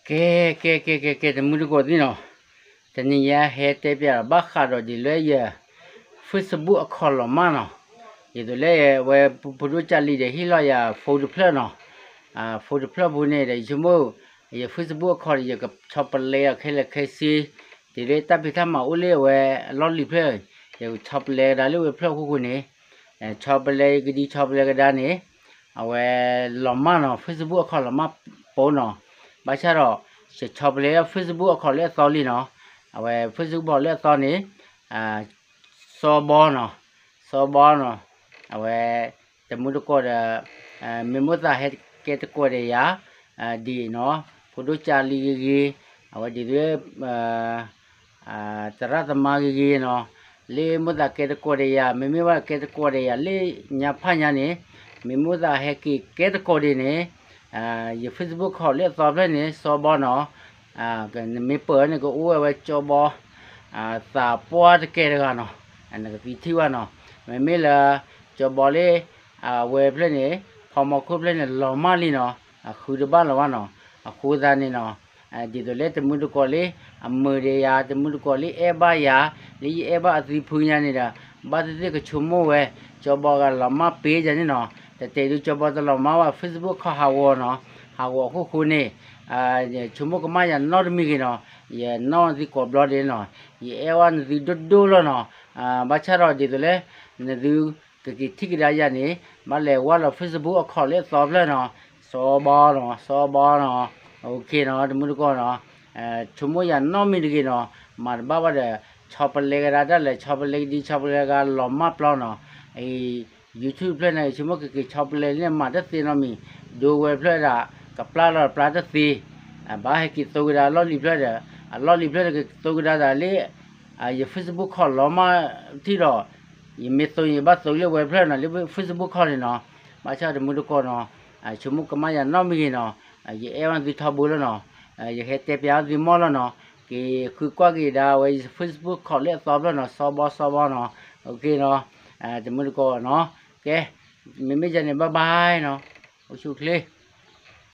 ကဲ ကဲ ကဲ ကဲ ကဲ တမုၢ်တကိးသ့ၣ်နီၤ, တနံၤယဟဲတဲပျးဘၣ်ဃးဒီးဒ်လၢယ Facebook အခီၣ်လီၤမၢ်နီၤ, ဒ်သိးလၢအဝဲဖိဒိၣ်ကၢ်လံၤဒီးဟ့ၣ်လီၤယၤ phone တဖျၢၣ်နီၤ, phone တဖျၢၣ်ပူၤန့ၣ်ဒီး ယဆိကမိၣ် ယ Facebook အခီၣ်ဒီး ယကဆီပလဲအီၤခဲလၢာ်ခဲဆ့, တုၤလၢတၢ်ဖံးတၢ်မၤအိၣ်လၢအဝဲအလီၢ်လံၤဖျၢၣ်, ယကဆီပလဲကဒါလၢဝဲဖျၢၣ်အခိၣ်ဃိန့ၣ်, ဆီပလဲကဒံဆီပလဲကဒါန့ၣ် အဝဲလီၤမၢ်နီၤ, Facebook အခီၣ်လီၤမၢ်ပိနီၤ, ဘၣ်ဆၣ်ဒီး ယဆီပလဲ Facebook အခီၣ်လၢအသီလံနီၤ, အဝဲ Facebook လၢအသီန့ၣ် စီၤဘီနီၤ, စီၤဘီနီၤ, အဝဲ တမုၢ်တကိးဒီး မ့ၢ်မိၣ်သးဟဲကဲတကိးဒီးယၤ ဒ်နီၤ, ဖိဒိၣ်ကၢ်လံၤဂ့ၤဂ့ၤ, အဝဲဒ်သိး သရၣ်သမါဂ့ၤဂ့ၤနီၤ, လၢမိၣ်သးကဲတကိးဒီးယၤ, မ့မ့ၢ်ဘၣ်ကဲတကိးဒီးယၤလၢညါဖၣ်ညါန့ၣ်, မ့ၢ်မိၣ်သးဟဲက့ၤကဲတကိးဒံးန့ၣ်, ယ Facebook ခီၣ်လၢအသီဖျၢၣ်န့ၣ် စီၤဘီနီၤ, နမ့ၢ်ပၢၢ်န့ၣ် ကအိၣ်ဝဲဝဲစီၤဘီ သးပှၢ်တကဲတဂၤနီၤ, နကသံထံၣ်ဘၣ်နီၤ, မ့မ့ၢ်လၢ စီၤဘီလၢ အဝဲဖျၢၣ်န့ၣ် ဖီမီခိၣ်ဖျၢၣ်န့ၣ် လီၤမၢ်လံနီၤ, အဃုတဘၣ်လၢၤဘၣ်နီၤ, အဃိသတးန့ၣ်နီၤ, ဒ်သိးလၢတမုၢ်တကိးလၢ အမုာ်ဒီးယၤ, တမုၢ်တကိးလၢအဲၣ်ဘၣ်ယၤ, လၢယအဲၣ်ဘၣ်အသံဖုညါန့ၣ်ဒီး, ဘၣ်သ့ၣ်သ့ၣ်ကဆိကမိၣ်ဝဲ, စီၤဘီဂၤလီၤမၢ်ပ့ၤယၤန့ၣ်နီၤ, တတဲဒုးစီၤဘီတလီၤမၢ်ဘၣ် Facebook ခီၣ်ဟးဂီၤနီၤ, ဟးဂီၤအခိၣ်ဃိန့ၣ်, ဆိကမိၣ်ကမၣ်ယၤနီတမံၤဂ့ၤနီၤ, ယနီၢ်နသုကိးဘျီဒဲးနီၤ, ယအဲၣ်ဝဲနသုဒိၣ်ဒိၣ်လီၤနီၤ, ဘၣ်ဆၣ်ဒီးဒ်သိးလၢ နသု ကက့ၤထံၣ်ကဒါယၤန့ၣ်, ဘၣ်လဲၤဝဲလီၤ Facebook အခီၣ်လၢအသီဖျၢၣ်နီၤ, စီၤဘီနီၤ, စီၤဘီနီၤ, OK နီၤ, တမုၢ်တကိးနီၤ, ဆိကမိၣ်ယၤနီတမံၤတဂ့ၤနီၤ, မၤတဘၣ်ဘၣ်ဒီး ဆီပလဲကဒါတၢ်လဲၤ ဆီပလဲကဒံ ဆီပလဲကဒါလီၤမၢ်ပျီနီၤ, အ YouTube ဖျၢၣ်န့ၣ် ဆိကမိၣ်ကက့ၤဆီပလဲလၢမၤတသ့နီတမံၤ, ဒိဝဲဖျၢၣ်ဒၣ် ကပျၢ်လီၤပျၢ်တသ့, ဘၣ်ဟဲက့ၤသိကဒါအလီၢ်လံၤဖျၢၣ်ဒီး, အလီၢ်လံၤဖျၢၣ်ဒီးကသိကဒါသးလၢ ယ Facebook ခီၣ်လီၤမၢ်ထံၣ်ဒီး, ယမ့ၢ်သိယဘၣ်သိလၢဝဲဖျၢၣ်နီၤ, လၢ Facebook ခီၣ်န့ၣ်နီၤ, ဘၣ်ဆၣ်တမုၢ်တကိးနီၤ, ဆိကမိၣ်ကမၣ်ယၤနီတမံၤဂ့ၤနီၤ, ယအဲၣ်ဝဲနသုထီဘိလီၤနီၤ, ယဟဲတဲပျးသုမီၢ်လီၤနီၤ, က့ၤဃုကွၢ်က့ၤဒၣ်ဝဲ Facebook ခီၣ်လၢအသီဖျၢၣ်နီၤ, စီၤဘီ စီၤဘီနီၤ, OK နီၤ, တမုၢ်တကိးနီၤ, ကဲ, မ့မ့ၢ်ယၤန့ၣ် bye bye နီၤ, အိၣ်ဆူၣ်ချ့